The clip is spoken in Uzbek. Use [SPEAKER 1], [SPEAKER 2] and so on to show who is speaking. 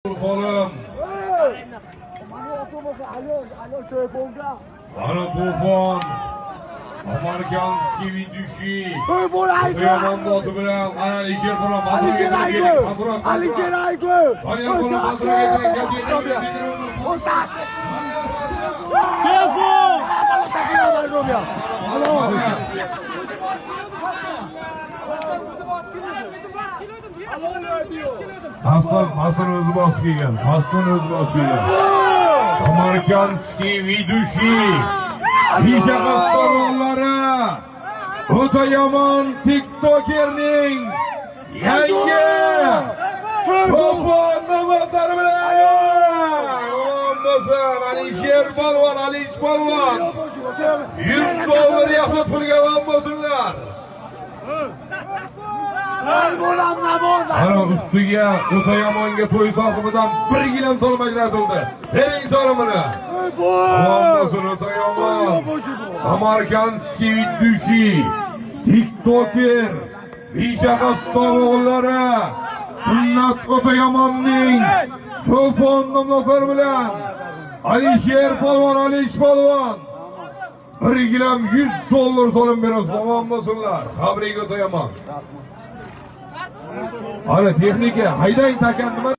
[SPEAKER 1] Solim. Ana Tufan. Samarkandskiy vidushi. O'tayomonni oti bilan ana Alisher Qur'on Basraga
[SPEAKER 2] Alisher Aygul.
[SPEAKER 1] Doniyor Qur'on Basraga keldi.
[SPEAKER 2] Telefon.
[SPEAKER 1] Aslan o'zi bosib kelgan. Aslan o'zi bosib kelgan. Samarkandskiy vidushi. Nisha qassobonlari o'ta yomon TikTokerning yangi Tufon nomzodlari bilan bo'lsin Alisher Polvon, Alish Polvon $100 yaxlit pulga omon bo'lsinlar. Ana ustiga o'ta yomonga to'y sohibidan 1 gilam solim ajratildi. Bering solimini. Omon bo'lsin o'ta yomon. Samarkandskiy vidushi, TikToker, Nisha qassobo'g'illari Sunnat o'ta yomonning Tufon nomzodlari bilan Alisher Polvon, Alish Polvon 1 gilam $100 solim berasiz. Omon bo'lsinlar. Tabrik o'ta yomon. Ana texnika, haydang takan nima?